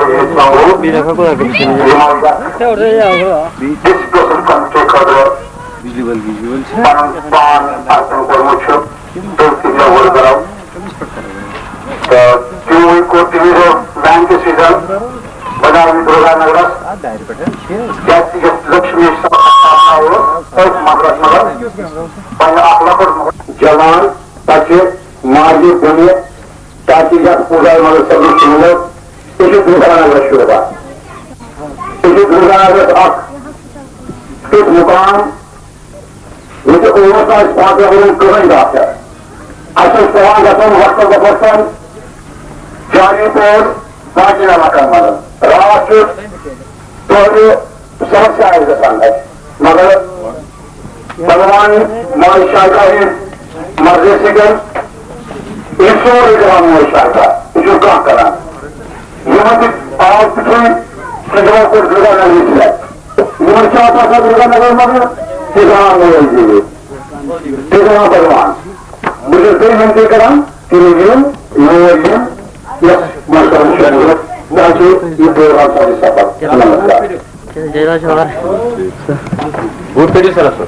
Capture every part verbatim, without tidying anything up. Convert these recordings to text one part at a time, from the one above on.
بیٚیہِ دَفعہ کوٗتاہ کٔرِتھ ژھٕنِو؟ یِمو یَتھ ڈسپلسڈ کمیٹی خٲطرٕ پَنُن پان اَرپَن کوٚرمُت چھُ، تُہۍ تہِ مےٚ ووٚن کَرو۔ تہٕ تِموٕے کوٚر تِہنٛزو محنتہٕ سۭتۍ بَناو یہِ درگا نگرس، یَتھ یَتھ لکشمی سَتھ أتھۍ مندرس منٛز پننہِ اکھ لۄکُٹ جوان بچہِ ماجہِ بیٚنہِ، تاکہِ یَتھ پوٗزا منٛز سبزی چھِ مِلو، یہِ چھُ درگا نگرس شوبہ۔ یہِ چھُ درگا نگرس اکھ تیُتھ مُقام، ییٚتہِ اوس نہٕ اَسہِ پانٛژن ؤرین کٕہٕنۍ ڈاکٹر۔ اَسہِ اوس پٮ۪وان گژھُن وقتن بفقتن جانی پور باقین علاقن منٛز۔ راتھ کیُتھ دۄہلہِ سمسیا آسہِ گژھان اَسہِ۔ مگر بھگوان ماے شاکا ہٕنٛدِ مرضی سۭتۍ یہِ سورُے کران ماے شاکا، یہِ چھُنہٕ کانٛہہ کران۔ یِمن تہِ آو تِتھُے سُہ جواب کوٚر درگا نگری سۭتۍ۔ یِمن چھِ آسان سۄ درگا نگر مگر تہِ زانان مٲلۍ زیٖوِتھ، تہِ زانان بھگوان۔ بہٕ چھُس بیٚیہِ وِنتی کران، تِم یِن، یور یِن، یَتھ مکتبس چھُ ضروٗرت۔ تاکہِ یہِ دوران سپدِ سفر۔ نمسکار۔ گوٚو کٔرِو سر اَصٕل۔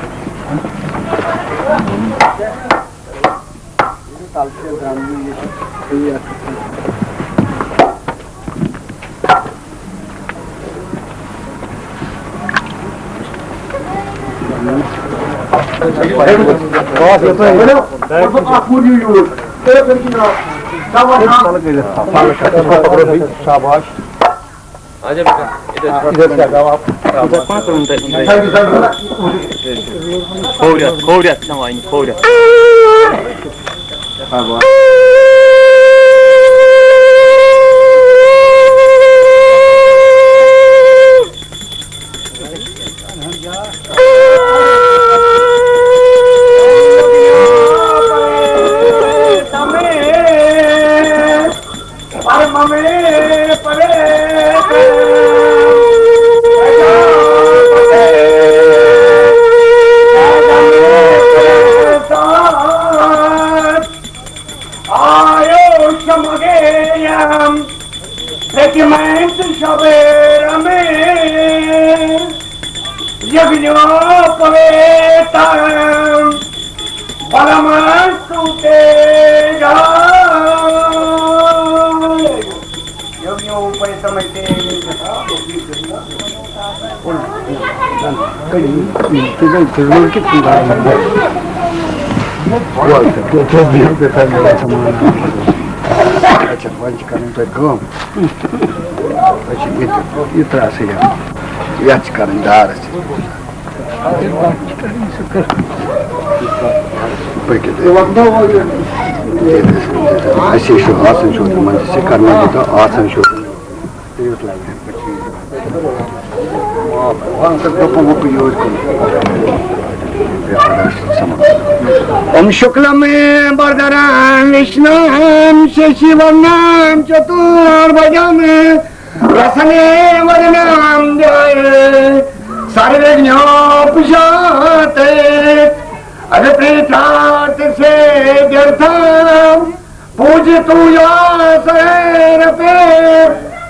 شاباش۔ ادھر سے آ جاؤ آپ۔ کھوورِ، کھوورِ چھَنہٕ وۄنۍ، کھوورِ۔ آیو شمگیم پرتمنت شبیرم یگنو پویتم بلمستو تیجا۔ یگنو پویتم تیجا۔ اچھا، وۄنۍ چھِ کَرٕنۍ تۄہہِ کٲم۔ أسۍ چھِ ییٚتہِ، یہِ ترٛاو سا یَتھ۔ یَتھ چھِ کَرٕنۍ دارَس۔ پٔکِو تُہۍ۔ اَسہِ چھُ آسان چھُ تِمَن تہِ چھِ کَرناوُن تہٕ آسان چھُ۔ ॐ शुक्लं वरदरां विष्णुं शशिवर्णं चतुर्भुजं प्रसन्नवदनं ध्याये सर्वविघ्नोपशान्तये। अथ प्रीतार्थ सेव्यर्थं पूजितूयासनपे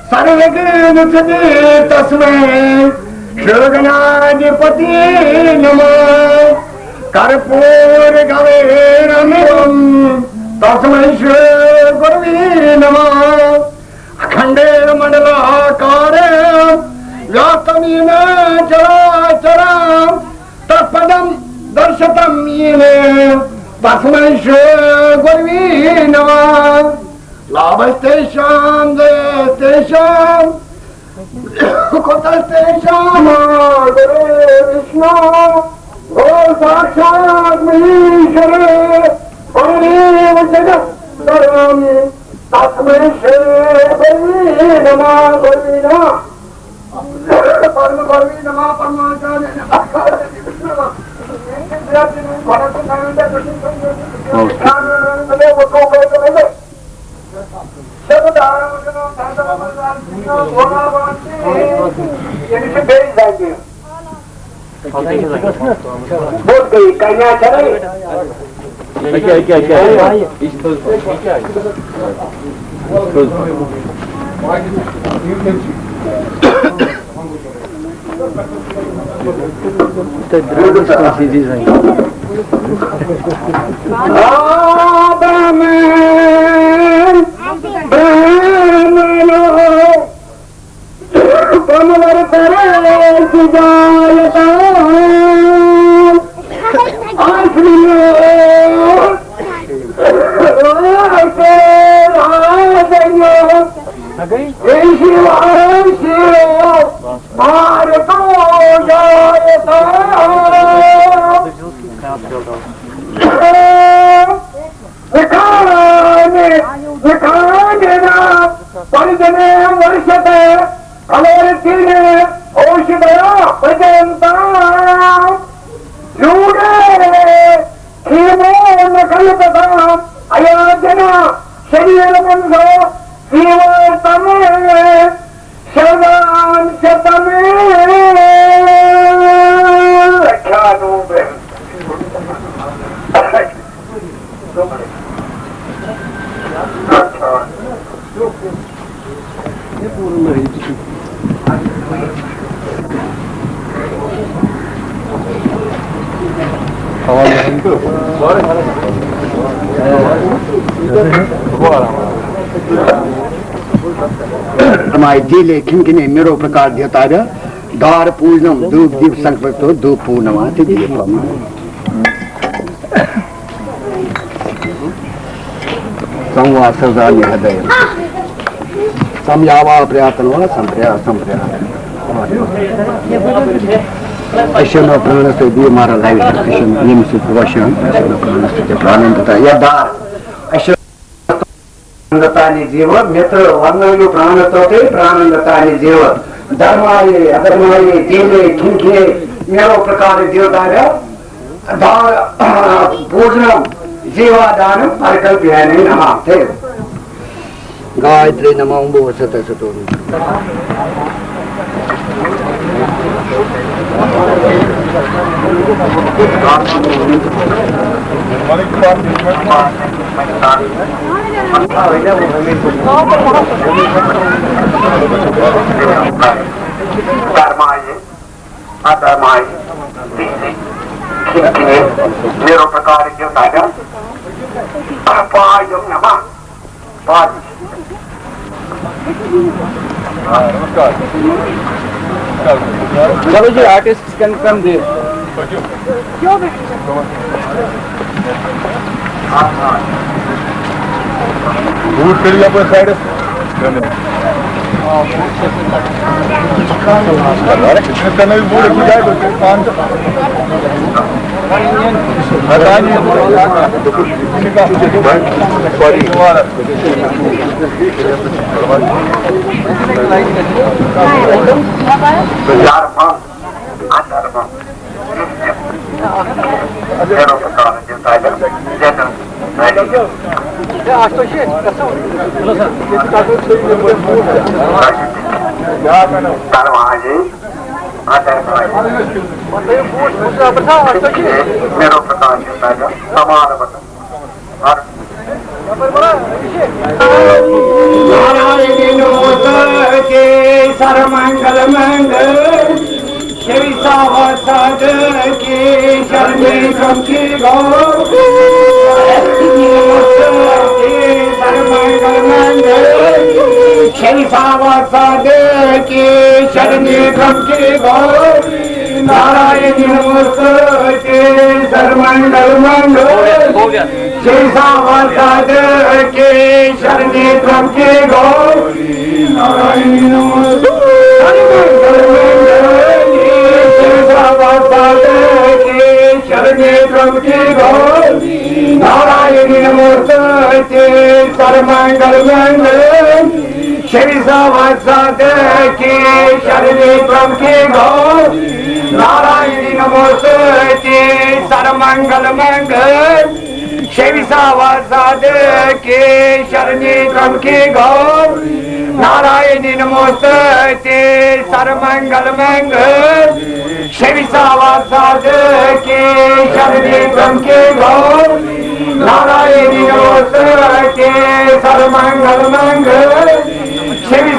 सर्वगणसुते तस्मै श्रीगणाधिपति नमः। कर्पूरगौरमितं तस्मै श्री गुरवे नमः। अखण्डे मण्डलाकारे व्याप्तं येन चराचरं तत्पदं दर्शितं येन तस्मै श्री गुरवे नमः। लाभस्तेषां जयस्तेषां कुतस्तेषां गुरु विष्णु गुरु साक्षात् महेश्वर गुरुरेव जगत्कर्म तस्मै श्री गुरवे नमः गुरवे नमः। تہٕ درٛامٕتۍ کٲنٛسہِ ہٕنٛز یہِ زَنہِ۔ آ، برہمن، برہمنو، بۄنہٕ وَرٕ پَران چھِ جایہِ تام۔ آسمانو، ٲٹھ پیر آسمانو، بیٚیہِ چھِ یِوان شیٖرو، مارٕ تو جایہِ تام۔ زُکامہِ، زُکامہِ نا، پرجنے ورشتے، کلورتھینے، اوشدھیا بھجنتا۔ لوڑے، کھیمو نکلتتا، ایا جنا، شریر منزو، فیور تمے، شیطان شیطان رکھیا نو بے۔ हमारे दिले खिनखिने मेरो प्रकार देता गया। दार पूजनम धूप दीप संकल्प तो धूप पूर्णमा ते दीपम। संवाद सदा निहदय। संयावा प्रयातन वा संप्रया संप्रया। अशनो प्राण से भी मारा लाइव। अशन यम से वशन अशनो प्राण से प्राण तथा यह दार। अशन प्राणंदतानि जीव, मित्र वर्णयो प्राणतोते प्राणंदतानि जीव। धर्माये, अधर्माये, जीवे, खिंखे, मेरो प्रकार जीवताय, दा-, पूजनम, जीवादानम, परकल्पयाने नमः। गायत्री नमः, ओम भूर्भुवः स्वः तत्सवितुर्वरेण्यं। धर्माय, अधर्माय, खिंखिने, निरुपकार के सागर, पायम नमः। चलो जी, artist can come there. Boot करिए अपने साइड। अरे, कितने तने भी बूट जाए तो पाँच सौ। मेरो प्रकाश, समाल बता। नारायणी नमोस्तुते सर्वमंगल मंगल। शिव सावसाद की शरणी तुमकी गो। नमोस्तुते सर्वमंगल मंगल। शिव सावसाद की शरणी तुमकी गो। नारायणी नमोस्तुते सर्वमंगल मंगल। शिव सावसाद की शरणी तुमकी गो। नारायणी नमोस्तुते सर्वमंगल मंगल। शिव सावसाद की शरणी तुमकी गो। नारायणी नमोस्तुते सर्वमंगल मंगल। शिव सावसाद की शरणी तुमकी गो। नारायणी नमोस्तुते सर्वमंगल मंगल। शिव सावसाद की शरणी तुमकी गो। नारायणी नमोस्तुते सर्वमंगल मंगल। शिव सावसाद की शरणी तुमकी गो। नारायणी नमोस्तुते सर्वमंगल मंगल। शिव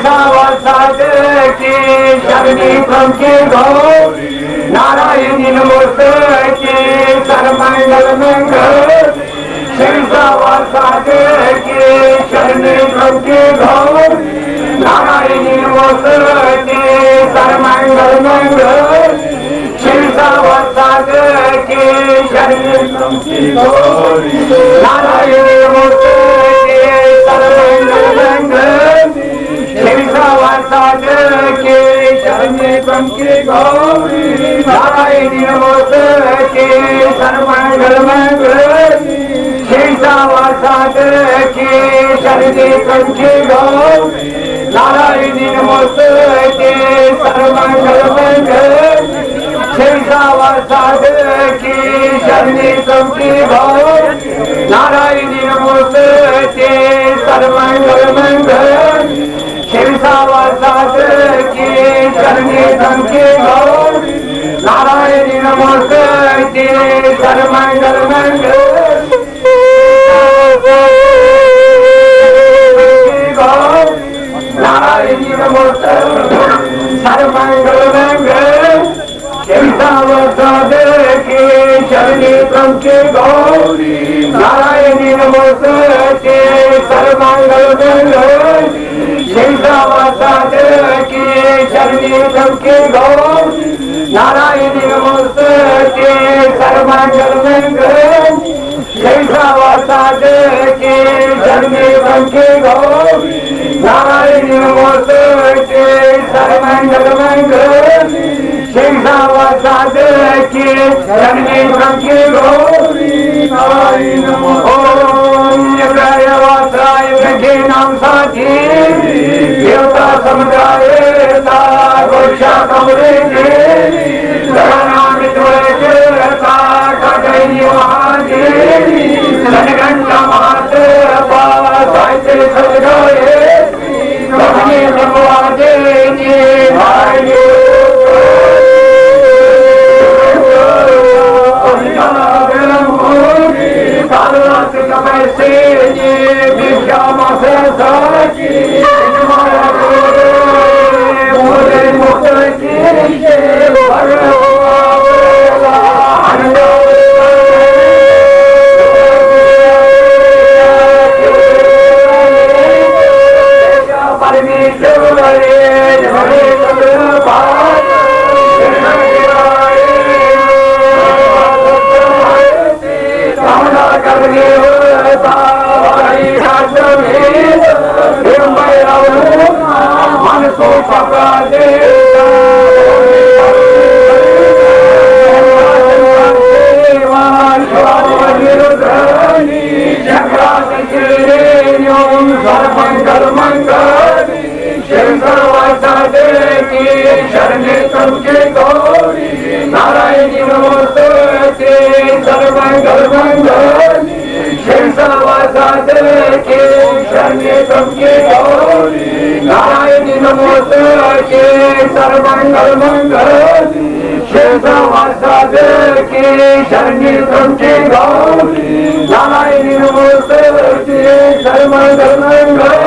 की शरणी तुमकी गौरी, नारायणी नमोस्तुते सर्वमंगल मंगल। शिव सावा साधे की शरणी तुमकी गौरी, नारायणी नमोस्तुते सर्वमंगल मंगल। शिव सावा साधे की शरणी तुमकी गौरी, नारायणी नमोस्तुते सर्वमंगल मंगल। शिव सावा साधे की शरणी तुमकी गौरी, नारायणी नमोस्तुते सर्वमंगल मंगल। शिव सावा साधे की शरणी तुमकी गौरी, नारायणी नमोस्तुते सर्वमंगल मंगल। शिव सावा साधे की शरणी तुमकी गौरी, नारायणी नमोस्तुते सर्वमंगल मंगल। शिव सावा साधे की शरणी तुमकी गौरी, नारायणी नमोस्तुते सर्वमंगल मंगल। नारायणी नमोस्तुते सर्वमंगल मंगल। शिव सावा साधे की शरणी तुमकी गौरी, नारायणी नमोस्तुते सर्वमंगल मंगल। शिव सावा साधे की शरणी तुमकी गौरी, नारायणी नमोस्तुते सर्वमंगल मंगल। शिव सावा साधे की शरणी तुमकी गौरी, नारायणी नमोस्तुते सर्वमंगल मंगल। शिव सावा साधे की शरणी तुमकी गौरी, नारायणी नमोस्तुते। ओम यज्ञ वासराय यज्ञ नाम साथी, देवता समुदाय ता गोक्षा कमरे देवी, गणनामित वैद्य ता कटई महादेवी, घंटा माते पा साहित्य सजगाए, कमने भगवान देवी, काल रात का पैसे ये भिक्षा मासे सारा शंकर वासा देवी शरणे तुमके गौरी नारायणी नमोस्तुते सर्वमंगल मंगल। शंकर वासा देवी शरणे तुमके गौरी नारायणी नमोस्तुते सर्वमंगल मंगल। शंकर वासा देवी शरणे तुमके गौरी नारायणी नमोस्तुते सर्वमंगल मंगल।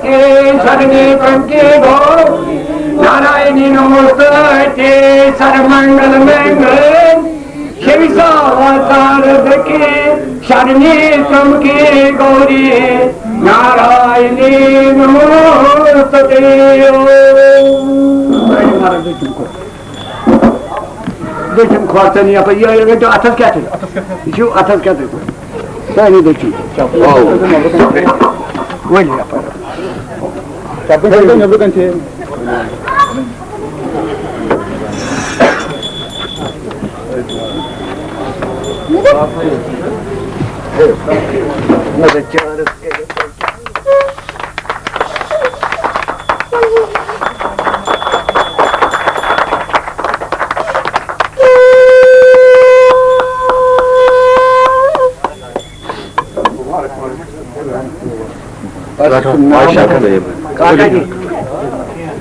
के शरणे तुमके गौरी नारायणी नमोस्तुते सर्वमंगल मंगल। शिव सावतार के शरणे तुमके गौरी नारायणी नमोस्तुते। دٔچھُن کھۄر ژےٚ نِیَکھ یہِ، یہِ گٔے ژےٚ اَتھَس کیٛاہ چھُ؟ یہِ چھُ اَتھَس کیٛاہ تُہۍ؟ سانی دٔچھُن۔ ؤلِو یَپٲرۍ۔ کاکا جی،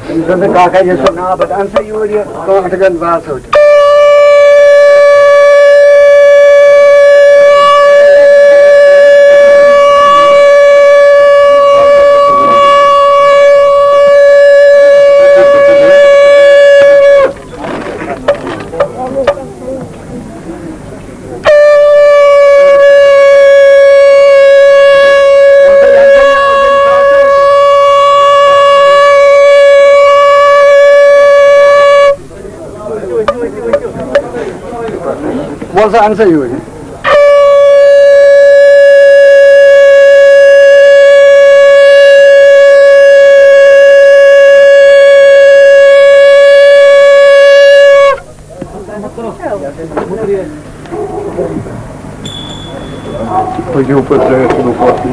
تٔمۍ سٕنٛز کاکا جی سُنٛد ناو، پَتہٕ اَن سا یور یہِ کٲنٛسہِ گَنٛد باسو تہِ۔ وَل سا، اَن سا یوٗرۍ۔ پٔکِو پَتہٕ ترٛٲیِتھ صُبحُک وقت۔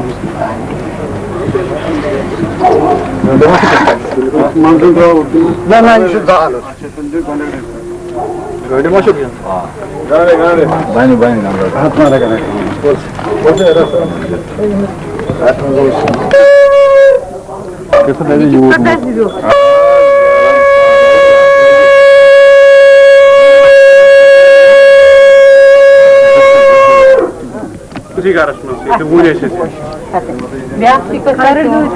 منٛزٕ درٛاو۔ نہ، نہ، یہِ چھُ زالُن۔ گٲڑۍ ما چھُکھ یِوان؟ بَنہِ، بَنہِ، نمبر۔ اَتھ ما لگان۔ أتھی گرس منٛز، ییٚتہِ وُنۍ ٲسۍ أسۍ۔ بیٛاکھ چھِ کَرٕنۍ۔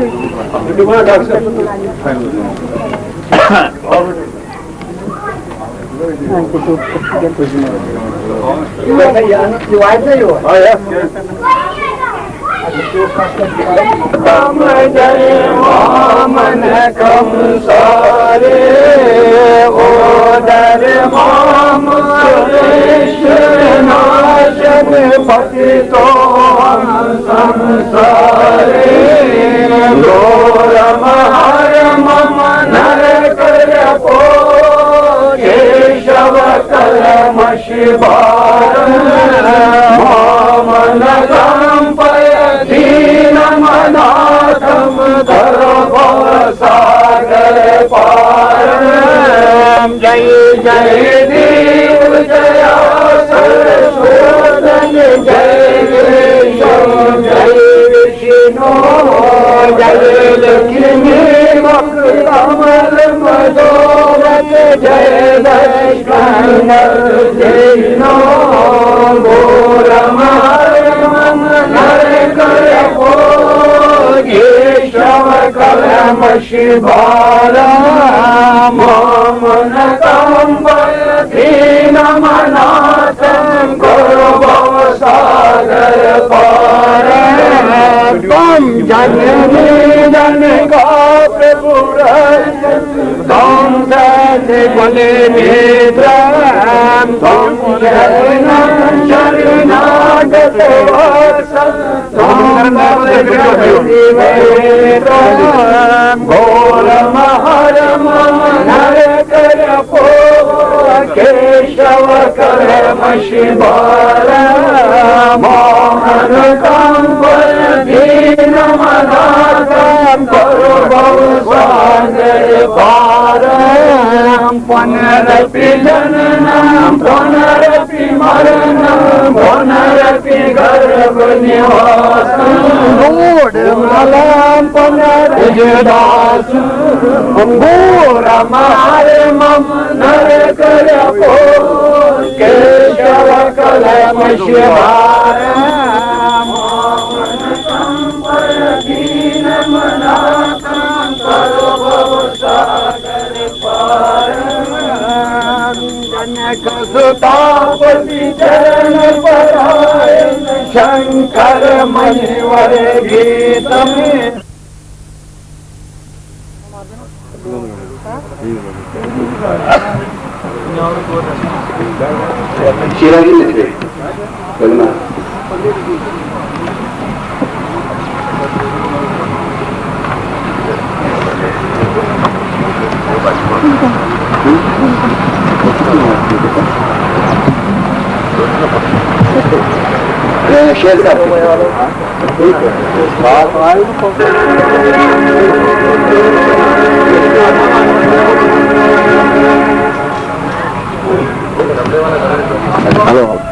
ہیلو۔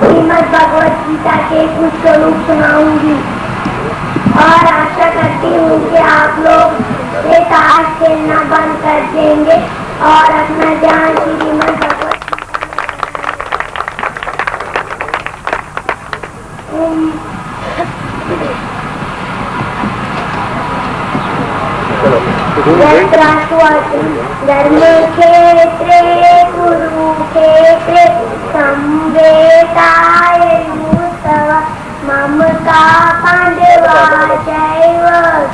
श्रीमद् भगवत गीता के कुछ श्लोक सुनाऊंगी और आशा करती हूँ कि आप लोग ये ताश खेलना बंद कर देंगे और अपना ध्यान श्रीमद् भगवत गीता में। ओम। यत्र स्वास्ति धर्मक्षेत्रे कुरुक्षेत्रे समवेतायुस्तव। रामका पाण्डवा चैव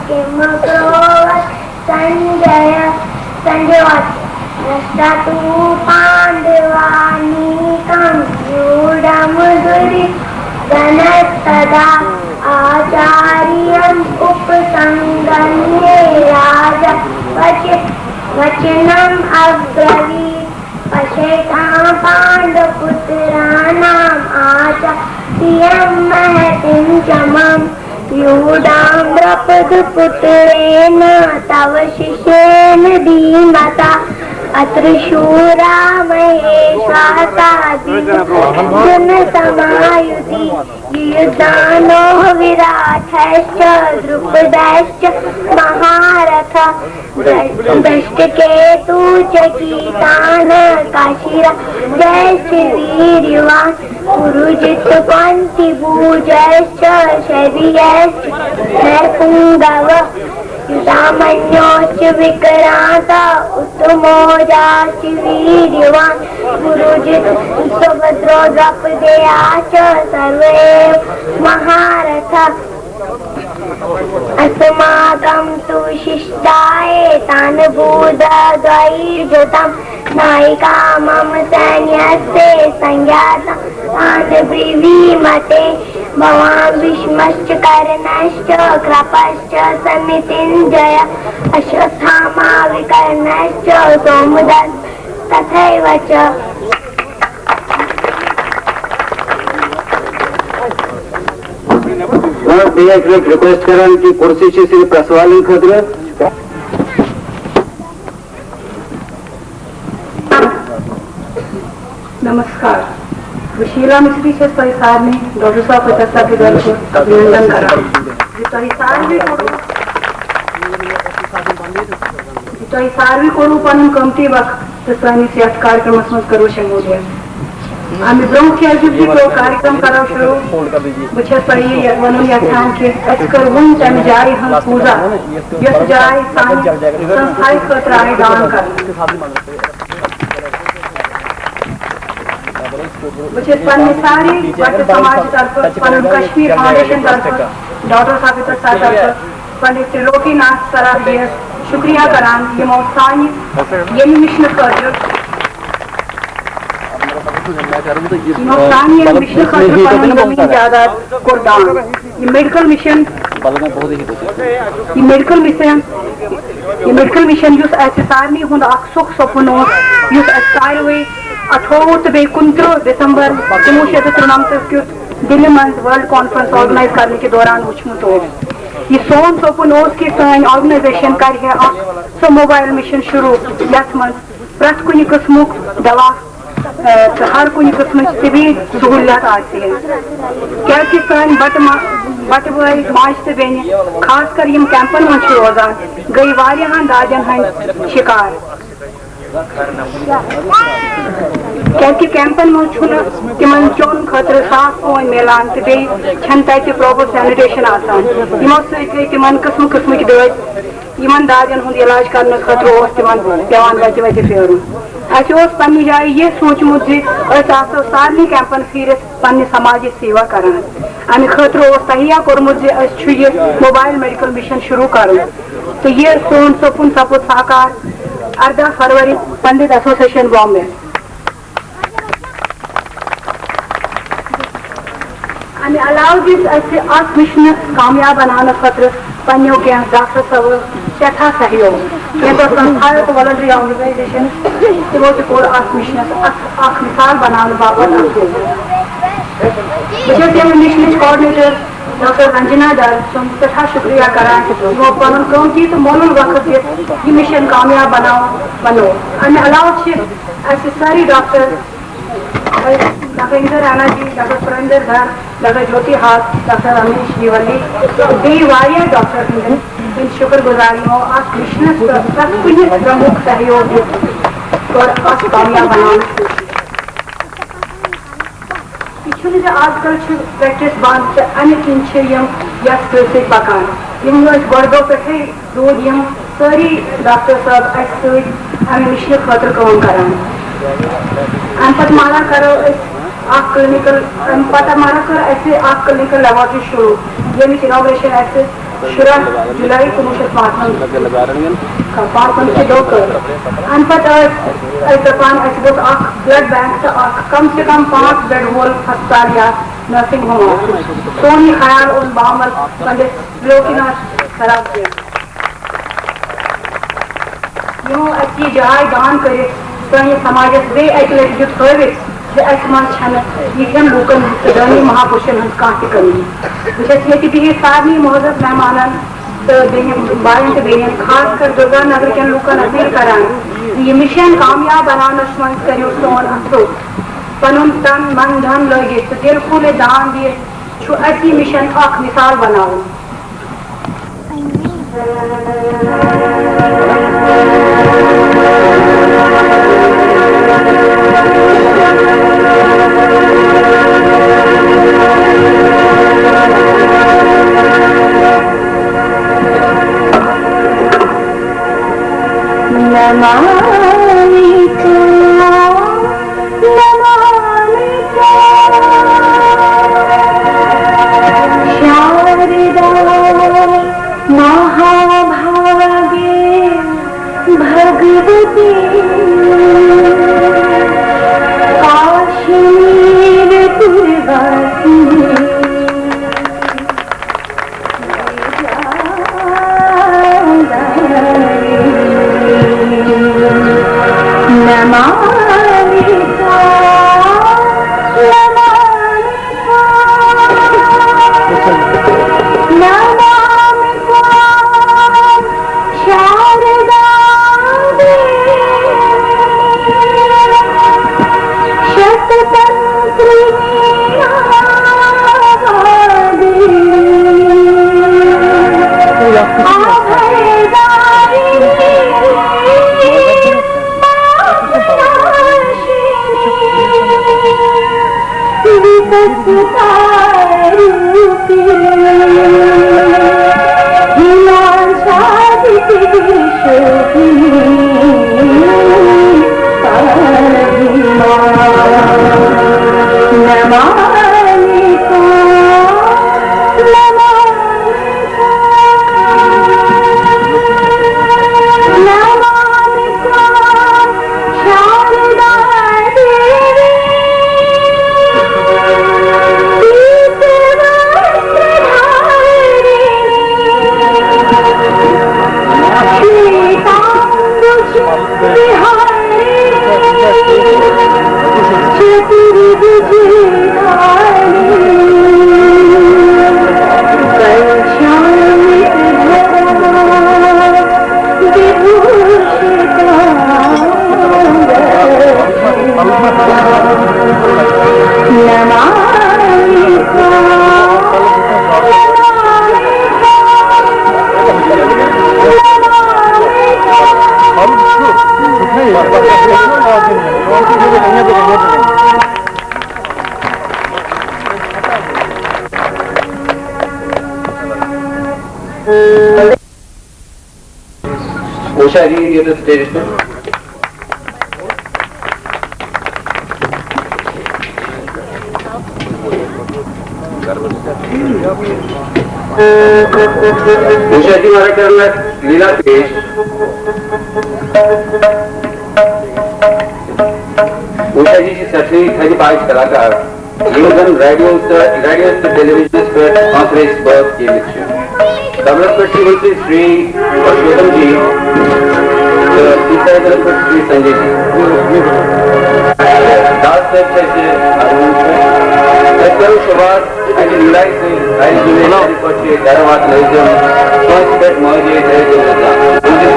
किमकुर्वत संजय संजय वाक्य। नष्टा तु पाण्डवानीकं व्यूढं दुर्योधनस्तदा। आचार्यम् उपसङ्गम्य राजा वच वचनम् अब्रवीत्। पश्यतां पाण्डवपुत्राणाम् आचार्यं महतीं च माम्। व्यूढां द्रौपदपुत्रेण तव शिष्येण धीमता। अत्र शूरा महेष्वासा द्विजगुणसमायुधि। युयुधानो विराटश्च द्रुपदश्च महारथ। धृष्टकेतु च गीतानः काशीराजश्च वीर्यवान्। पुरुजित कुन्तिभोजश्च शैबियश्च नरपुङ्गव। युधामन्योश्च विक्रान्त उत्तमौजाश्च वीर्यवान्। पुरुजित सुभद्रो द्रौपदेया च सर्वे महारथ। अस्माकं तु शिष्टा एतान् भूद्वयैर्युतम्। नायका मम सैन्यस्य संज्ञाता तान् ब्रुवीम ते। भवान् भीष्मश्च कर्णश्च कृपश्च समितिञ्जय। अश्वत्थामा विकर्णश्च सोमदत्त तथैव च। بہٕ بیٚیہِ اَکہِ لَٹہِ رِکویسٹ کران کہِ کُرسی چھِ صرف پریس والٮ۪ن خٲطرٕ۔ नमस्कार। بہٕ شیٖلا مِستری چھَس تۄہہِ سارنٕے ڈاکٹر صٲب فتح صٲب کہِ طرفہٕ ابھینندن کران زِ تۄہہِ سارنٕے کوٚروٕ، زِ تۄہہِ سارنٕے کوٚروٕ پنُن قۭمتی وقت تہٕ سٲنِس یتھ کارکرمس منٛز کٔروٕ شمولیت۔ امہِ برونٛہہ کہِ أزیُک یہِ پرو-، کارکرم کرو شروع، بہٕ چھَس تۄہہِ یہِ ونُن یژھان کہِ أسۍ کٔر وُنۍ تمہِ جایہِ ہٕنٛز پوٗزا، یۄس جاے سانہِ سنستھایہِ خٲطرٕ آیہِ دان کرنہٕ۔ بہٕ چھَس پننہِ سارے بٹہٕ سماجہٕ طرفہٕ پنُن کشمیر فاؤنڈیشن طرفہٕ، ڈاکٹر ثابت سر طرفہٕ، پنڈت ترلوکی ناتھ سر جی یس شکریہ کران، یِمو سانہِ ییٚمہِ مِشنہٕ خٲطرٕ، یِمو سانہِ ییٚمہِ مِشنہٕ خٲطرٕ پنُن زٔمیٖن جاداد کوٚر دان۔ یہِ میڈیکل مِشن، یہِ میڈیکل مِشن، یہِ میڈیکل مِشن یُس اَسہِ سارنٕے ہُنٛد اکھ سُکھ سپُن اوس، یُس اَسہِ ساروٕے اَٹھووُہ تہٕ بیٚیہِ کُنترٕہ دسمبر کُنوُہ شیٚتھ تہٕ ترُنَمتس کیُتھ دِلہِ منٛز ورلڈ کانفرنس آرگنائز کرنہٕ کہِ دوران وُچھمُت اوس۔ یہِ سون سپُن اوس کہِ سٲنۍ آرگنائزیشن کرِ ہے اکھ سُہ موبایل مِشن شروع، یتھ منٛز پرٛٮ۪تھ کُنہِ قٕسمُک دوا، آ، تہٕ ہر کُنہِ قٕسمٕچ طبی سہوٗلیت آسہِ ہے۔ کیٛازِکہِ سٲنۍ بٹہٕ ما-، بٹہٕ بٲے، ماجہِ تہٕ بیٚنہِ، خاص کر یِم کیمپن منٛز چھِ روزان، گٔے واریاہن دادٮ۪ن ہٕنٛدۍ شِکار۔ کیٛازِکہِ کیمپن منٛز چھُنہٕ تِمن چیوٚن خٲطرٕ صاف پٲنۍ میلان تہٕ بیٚیہِ چھَنہٕ تَتہِ پراپر سینیٹیشن آسان۔ یِمو سۭتۍ گٔے تِمن قٕسمہٕ قٕسمٕکۍ دٲدۍ۔ یِمن دادٮ۪ن ہُنٛد علاج کرنہٕ خٲطرٕ اوس تِمن پٮ۪وان وتہِ وتہِ پھیرُن۔ اَسہِ اوس پننہِ جایہِ یہِ سوٗنٛچمُت زِ أسۍ آسو سارنٕے کیمپن پھیٖرِتھ پننہِ سماجٕچ سیوا کران۔ امہِ خٲطرٕ اوس تہیا کوٚرمُت زِ أسۍ چھُ یہِ موبایل میڈیکل مِشن شروع کرُن تہٕ یہِ سون سپُن سپُد ساکار ارداہ فروری پنڈت ایسوسیشن بامبے۔ امہِ علاوٕ دِژ اسہِ اتھ مِشنہٕ کامیاب بناونہٕ خٲطرٕ پننیو کینٛہہ ڈاکٹر صٲبو سٮ۪ٹھاہ سہیوگ۔ کینٛژو سنستھایو تہٕ ولنٹری آرگنائزیشن تِمو تہِ کوٚر اتھ مِشنس اکھ، اکھ مثال بناونہٕ باپتھ اکھ۔ بہٕ چھس ییٚمہِ مِشنٕچ کوآرڈنیٹر ڈاکٹر رنجنا ڈار سُنٛد سٮ۪ٹھاہ شُکریہ کران، یِمو پنُن قۭمتی تہٕ مۄلُل وقت دِتھ یہِ مِشن کامیاب بناوُن بنوو۔ امہِ علاوٕ چھِ اسہِ سٲری ڈاکٹر ڈاکٹر اندر رانا جی، ڈاکٹر سریندر دھر، ڈاکٹر جوتی ہاس، ڈاکٹر رمیش جی ولی تہٕ بیٚیہِ واریاہ ڈاکٹر ہٕنٛدٮ۪ن ہٕنٛدۍ شُکر گُزار یِمو اتھ مِشنس تہٕ پرٛٮ۪تھ کُنہِ پرمُکھ سہیوگ دِتھ کٔر اتھ کامیاب بناونٕچ کوٗشش۔ یہِ چھُنہٕ زِ از کل چھِ پریکٹس بنٛد تہٕ امہِ کِنۍ چھِ یِم یتھ سۭتۍ سۭتۍ پکان۔ یِم ٲسۍ گۄڈٕ دۄہ پٮ۪ٹھے روٗدۍ یِم سٲری ڈاکٹر صٲب اسہِ سۭتۍ امہِ مِشنہٕ خٲطرٕ کٲم کران۔ امہِ پتہٕ ما کرو أسۍ اکھ کلینیکل، امہِ پتہٕ مگر کٔر اسہِ اکھ کلینیکل لیبارٹری شروع، ییٚمِچ اناگریشن اسہِ شُراہ جولائی کُنوُہ شیٚتھ پانٛژوَنزاہ، پانٛژوَنزاہ کہِ دۄہ کٔر۔ امہِ پتہٕ ٲسۍ أسۍ دپان، اسہِ گوٚژھ اکھ بلڈ بینک تہٕ اکھ کم سے کم پانٛژھ بیڈ وول ہسپتال یا نرسنگ ہوم آسُن۔ سون یہِ خیال اوٚن بامل پنڈت لوکیناتھ سراب جی۔ یِمو اَسہِ یہِ جاے دان کٔرِتھ سٲنِس سماجس بیٚیہِ اَکہِ لَٹہِ دیُت ہٲوِتھ زِ اَسہِ منٛز چھَنہٕ یِتھٮ۪ن لوٗکن تہٕ دٲنی مہاپُرشن ہٕنٛز کانٛہہ تہِ کٔمی۔ بہٕ چھَس ییٚتہِ بِہِتھ سارنٕے معزز مہمانن تہٕ بیٚنٮ۪ن، بایَن تہٕ بیٚنٮ۪ن، خاص کر دُرگا نگر کٮ۪ن لوٗکن اپیل کران زِ یہِ مِشن کامیاب بناونس منٛز کٔرِو سون اَتھٕ۔ پنُن تن، من، دھن لٲگِتھ تہٕ دِل کھوٗلِتھ دان دِتھ چھُ اَسہِ یہِ مِشن اکھ مثال بناوُن۔ نمامی تمام، نمامی تمام، شاردا مہابھاگے بھگوتے کاشمیر پورواسنے۔ وٕچھا ریٖڈ ییٚتٮ۪تھ سٹیجَس پٮ۪ٹھ۔ وٕچھا جی، مارا کرنا لیلا پیش۔ وٕچھا جی، چھِ سٮ۪ٹھٕے تھدِ پایہِ کلاکار۔ یِم زَن ریڈیوَس تہٕ، ریڈیوَس تہٕ ٹیلی ویژنَس پٮ۪ٹھ کانفرنس بٲتھ گیٚوِتھ چھِ۔ طبلس پٮ۪ٹھ چھِ ؤسِتھ شری پرشوتم جی تہٕ سی سائیکلَس پٮ۪ٹھ شری سنجے جی۔ داس صٲب چھِ اَسہِ ہارمونیَمَس پٮ۪ٹھ۔ أسۍ کَرو شروٗعات اَکہِ لڑایہِ سۭتۍ، اَکہِ لڑایہِ سۭتۍ پَتہٕ چھِ گَرٕ واتنٲوِتھ کٲنٛسہِ پٮ۪ٹھ مٲجی ترٲوِتھ۔